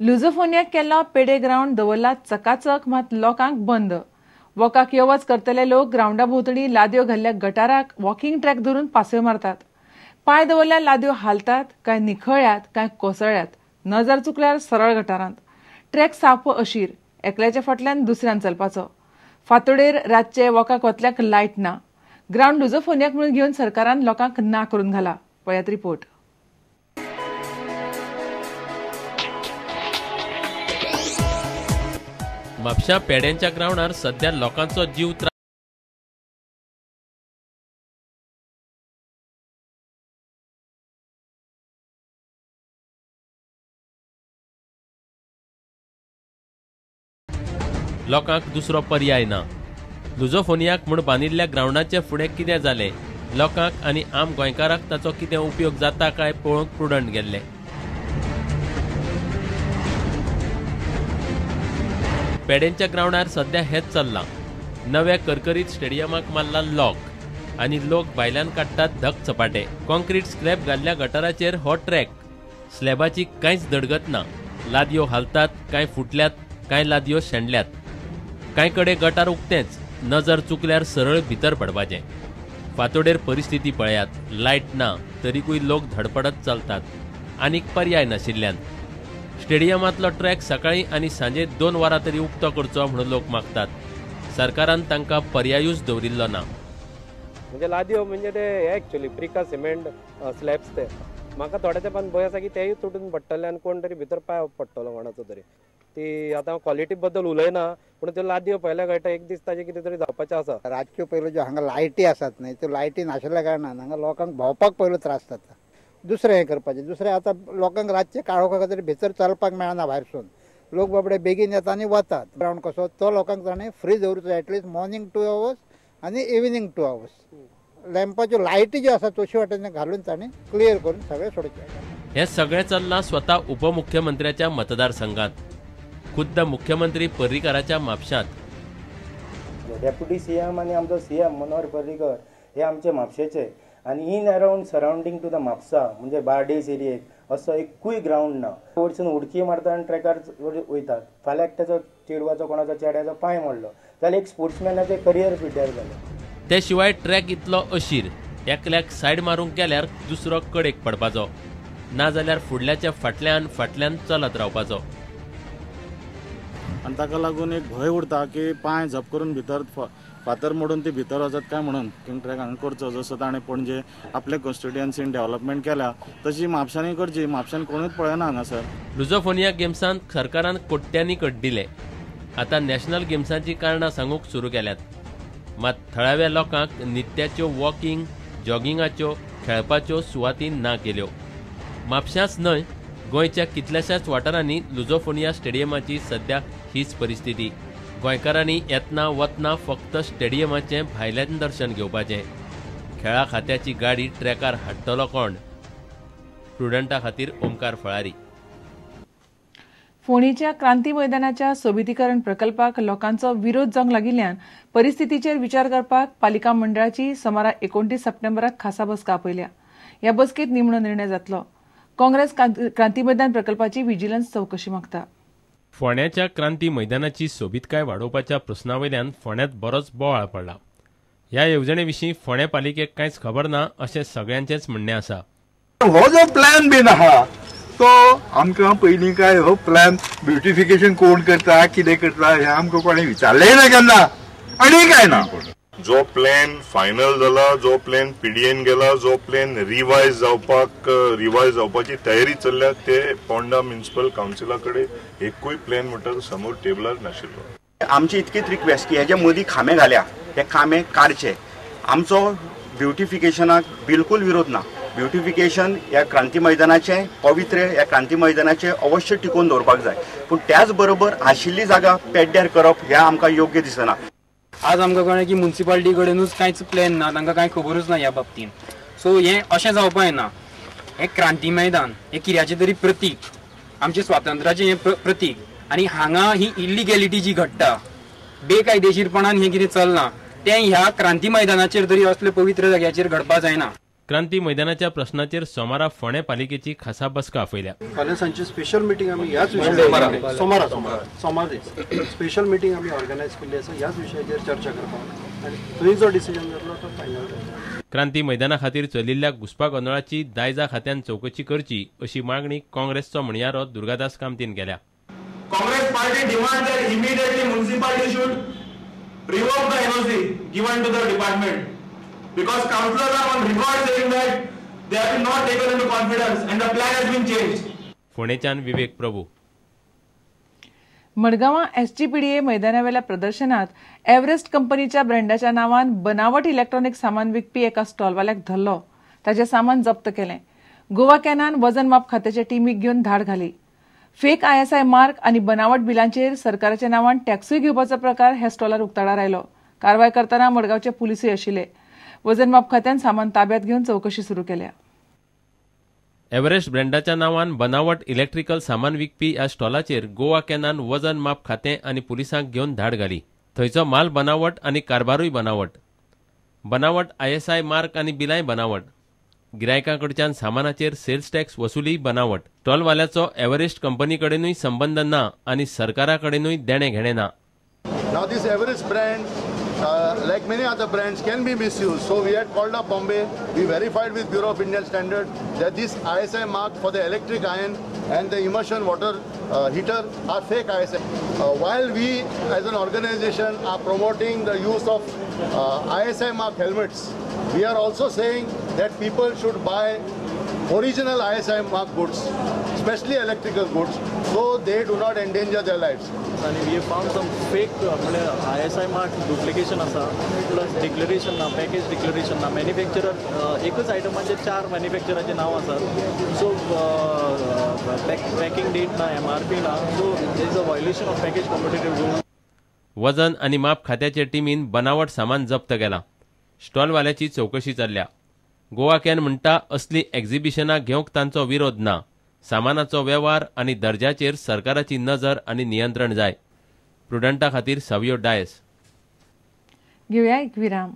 लुझोफोनियाक केल्लो पेडे ग्रावंड दवरला चकाचक, मात लोकांक बंद. वॉकाक यो वच करतले लोक ग्रावंडा भोंवतणी लादयो घाल्ल्या गटाराक वॉकिंग ट्रॅक धरून पासयो मारतात. पांय दवरल्यार लादयो हालतात, कांय निखळ्ळ्यात, कांय कोसळ्ळ्यात. नजर चुकल्यार सरळ गटारांत. ट्रॅक साप अशीर, एकल्याच्या फाटल्यान दुसऱ्यान चलपाचो. फांतोडेर रातचे वॉकाक वतल्याक लायट ना. ग्रावंड लुझोफोनियाक म्हणून घेवन सरकारान लोकांक ना करून घाला. पळयात रिपोर्ट. म्हापशा पेड्यांच्या ग्रावंडार सध्या लोकांचो जीव लोकांक दुसरो पर्याय ना. लुझोफोनियाक म्हूण बांदिल्ल्या ग्रावंडाचे फुडें कितें जालें, लोकांक आनी आम गोंयकारांक ताचो कितें उपयोग जाता काय पळोवंक प्रुडंट गेल्ले. पेडेंच्या ग्रावंडार सध्या हेच चल्लां. नव्या करकरीत स्टेडियमाक मारला लॉक आनी लोक भायल्यान काडटात धक चपाटे. कॉन्क्रीट स्लॅब घाल्ल्या गटाराचेर हो ट्रॅक. स्लॅबाची कांयच दडगत ना. लादयो हालतात, कांय फुटल्यात, कांय लादयो शेणल्यात. कांय कडेन गटार उक्तेंच, नजर चुकल्यार सरळ भितर पडपाचें. फांतोडेर परिस्थिती पळयात, लायट ना तरीकूय लोक धडपडत चलतात, आनीक पर्याय नाशिल्ल्यान. स्टेडियमांतलो ट्रॅक सकाळीं आनी सांजे 2 वरां तरी उक्तो करचो म्हणून लोक मागतात. सरकारान तांकां पर्यायूच दवरिल्लो ना. म्हणजे लादयो म्हणजे ते एक्चुअली प्रिका सिमेंट स्लॅब्स ते म्हाका थोड्या तेंपान भंय आसा की तेय तुटून पडटले आनी कोण तरी भितर पांय पडटलो कोणाचो तरी. ती आतां क्वॉलिटी बद्दल उलयना, पूण त्यो लादयो पळयल्यार कळटा एक दीस ताजें कितें तरी जावपाचें आसा. रातच्यो पयल्यो ज्यो हांगा लायटी आसात न्हय, त्यो लायटी नाशिल्ल्या कारणान हांगा लोकांक भोंवपाक पयलो त्रास जाता. दुसरें हें करपाचें, दुसरें आतां लोकांक रातचें काळोखा खातीर भितर चलपाक मेळना. भायरसून लोक बाबडे बेगीन येता आनी वतात. ग्रावंड कसो तो लोकांक ताणें फ्री दवरचो, एटलिस्ट मॉर्निंग 2 आवर्स आनी इव्हिनींग 2 आवर्स. लॅम्पाच्यो लायटी ज्यो आसा तशी वाटेन घालून ताणें क्लियर करून सगळें सोडचें. हें सगळें चल्लां स्वता उपमुख्यमंत्र्याच्या मतदारसंघात, खुद्द मुख्यमंत्री पर्रीकाराच्या म्हापशांत. डेप्युटी सीएम आनी आमचो सीएम मनोहर पर्रीकर हे आमचे म्हापशेचे आनी in around surrounding to the Mapusa म्हणजे बार्देस एरियेक असो एकूय ग्रावंड ना. वयरसून उडकी मारता आनी ट्रॅकार वयतात. फाल्यां एकट्याचो चेडवाचो कोणाचो चेड्याचो पांय मोडलो जाल्यार एक स्पोर्ट्समॅनाचें करियर पिड्ड्यार जालें. ते शिवाय ट्रॅक इतलो अशीर, एकल्याक सायड मारूंक गेल्यार दुसरो कडेक पडपाचो, नाजाल्यार फुडल्याच्या फाटल्यान फाटल्यान चलत रावपाचो. आनी ताका लागून एक भंय उरता की पांय झप करून भितर फातर मोडून ती भितर वचत काय म्हणून. किंग ट्रॅक हांगा करचो जसो ताणें पणजे आपल्या कॉन्स्टिट्युएन्सीन डेव्हलपमेंट केल्या तशी म्हापशांनी करची. म्हापशान कोणूच पळयना हांगासर. लुझोफोनिया गेम्सांत सरकारान कोट्यांनी कड्डिले. आतां नॅशनल गेम्सांची कारणां सांगूंक सुरू केल्यात. मात थळाव्या लोकांक नित्याच्यो वॉकिंग, जॉगिंगाच्यो, खेळपाच्यो सुवाती ना केल्यो. म्हापशांच न्हय, गोंयच्या कितल्याशाच वाठारांनी लुझोफोनिया स्टेडियमाची सध्या हीच परिस्थिती. गोंयकारांनी येतना वतना फक्त स्टेडियमाचें भायल्यान दर्शन घेवपाचें. खेळा खात्याची गाडी ट्रॅकार हाडटलो कोण? प्रुडंटा खातीर ओमकार फळारी. फोंडेच्या क्रांती मैदानाच्या सोबितीकरण प्रकल्पाक लोकांचो विरोध जावंक लागिल्ल्यान परिस्थितीचेर विचार करपाक पालिका मंडळाची सोमारा 29 सप्टेंबराक खासा बसका आपयल्या. ह्या बसकेंत निमणो निर्णय जातलो. काँग्रेस क्रांती मैदान प्रकल्पाची विजिलन्स चवकशी मागता. फोंड्याच्या क्रांती मैदानाची सोबीतकाय वाडोवपाच्या प्रस्नावयल्यान फोंड्यांत बरोच बोवाळ पडला. ह्या येवजणे विशीं फोंडें पालिकेक कांयच खबर ना अशें सगळ्यांचेंच म्हणणें आसा. हो जो प्लॅन बीन आहा तो आमकां पयलीं काय हो प्लॅन ब्युटिफिकेशन कोण करता कितें करता हें आमकां कोणें विचारलें ना केन्ना आनी काय ना. जो प्लॅन फायनल जाला, जो प्लॅन पीडीएन गेला, जो प्लॅन रिवायज जावपाची तयारी चल्ल्या, ते पोंडा म्युनिसिपल कावन्सिला कडेन एकूय प्लॅन म्हणटा समोर टेबलार नाशिल्लो. आमची इतकीच रिक्वेस्ट की हेजे मदीं खांबे घाल्या ते खांबे काडचे. आमचो ब्युटिफिकेशनाक बिलकूल विरोध ना. ब्युटिफिकेशन ह्या क्रांती मैदानाचें पवित्र ह्या क्रांती मैदानाचें अवश्य टिकोवन दवरपाक जाय, पूण त्याच बरोबर आशिल्ली जागा पेड्ड्यार करप हें आमकां योग्य दिसना. आज आमकां कळ्ळें की मुन्सिपालिटी कडेनूच कांयच प्लॅन ना, तांकां कांय खबरूच ना ह्या बाबतीन. सो हें अशें जावपा येना. हें क्रांती मैदान हें कित्याचें तरी प्रतीक, आमचें स्वातंत्र्याचें हें प्रतीक. आनी हांगा ही इल्लिगॅलिटी जी घडटा, बेकायदेशीरपणान हें कितें चल्लां तें ह्या क्रांती मैदानाचेर तरी असले पवित्र जाग्याचेर घडपा जायना. क्रांती मैदानाच्या प्रश्नाचेर सोमारा फोंडें पालिकेची खासा बसका आपयल्या. फाल्यां सांजची स्पेशल मिटींग आमी ह्याच विशयाचेर सोमार स्पेशल मिटींग आमी ऑर्गनायज केल्ली आसा ह्याच विशयाचेर चर्चा करपाक आनी थंय जो डिसिजन जातलो तो फायनल जातलो. क्रांती मैदाना खातीर चलिल्ल्या घुसपा गोंदळाची दायजा खात्यान चवकशी करची अशी मागणी काँग्रेसचो म्हणयारो दुर्गादास कामतीन केल्या. Congress party demand that immediately municipality should revoke the NOC given to the department because councillors are on record saying that they have been not taken into confidence and the plan has been changed. फोंडेच्यान विवेक प्रभू. मडगांवां SGPDA मैदानावेल्या प्रदर्शनात Everest कंपनीच्या ब्रँडाच्या नांवान बनावट electronic सामान विकपी एका स्टॉलवाल्याक धरलो. ताचें सामान जप्त केलें. गोवा कॅनान वजन माप खात्याच्या टिमीक घेवन धाड घाली. फेक आयएसआय मार्क आनी बनावट बिलांचेर सरकाराच्या नांवान टॅक्सूय घेवपाचो प्रकार ह्या स्टॉलार उक्ताडार आयलो. कारवाय करतना मडगांवचे पुलिसूय आशिल्ले. वजन माप खात्यान सामान ताब्यात घेवन चवकशी सुरू केल्या. एव्हरेस्ट ब्रँडाच्या नांवान बनावट इलेक्ट्रिकल सामान विकपी ह्या स्टॉलाचेर गोवा कॅनान वजन माप खातें आनी पुलिसांक घेवन धाड घाली. थंयचो माल बनावट आनी कारभारूय बनावट. बनावट आयएसआय मार्क आनी बिलांय बनावट. गिरायकां कडच्यान सामानाचेर सेल्स टॅक्स वसुलीय बनावट. स्टॉलवाल्याचो एव्हरेस्ट कंपनी कडेनूय संबंद ना आनी सरकारा कडेनूय देणें घेणें ना. Now this Everest brand, like many other brands, can be misused. So we had called up Bombay, we verified with Bureau of Indian Standards that this ISI mark for the electric iron and the immersion water heater are fake ISI. While we as an organization are promoting the use of ISI mark helmets, we are also saying that people should buy original ISI mark goods, especially electrical goods, so they do not endanger their lives. And we have found some fake ISI mark duplication asa, plus declaration na, package declaration na, manufacturer एकच आयटमाचे 4 मॅन्युफॅक्चराचे नाव आसात, so packing date ना, MRP ना, so there is a violation of package competitive rule. वजन आनी माप खात्याचे टिमीन बनावट सामान जप्त केलां. स्टॉलवाल्याची चवकशी चल्ल्या. गोवा can म्हणटा असली एक्झिबिशनां घेवंक तांचो विरोध ना. सामानाचो वेव्हार आनी दर्जाचेर सरकाराची नजर आनी नियंत्रण जाय. प्रुडंटा खातीर सावियो डायस. घेवया एक विराम.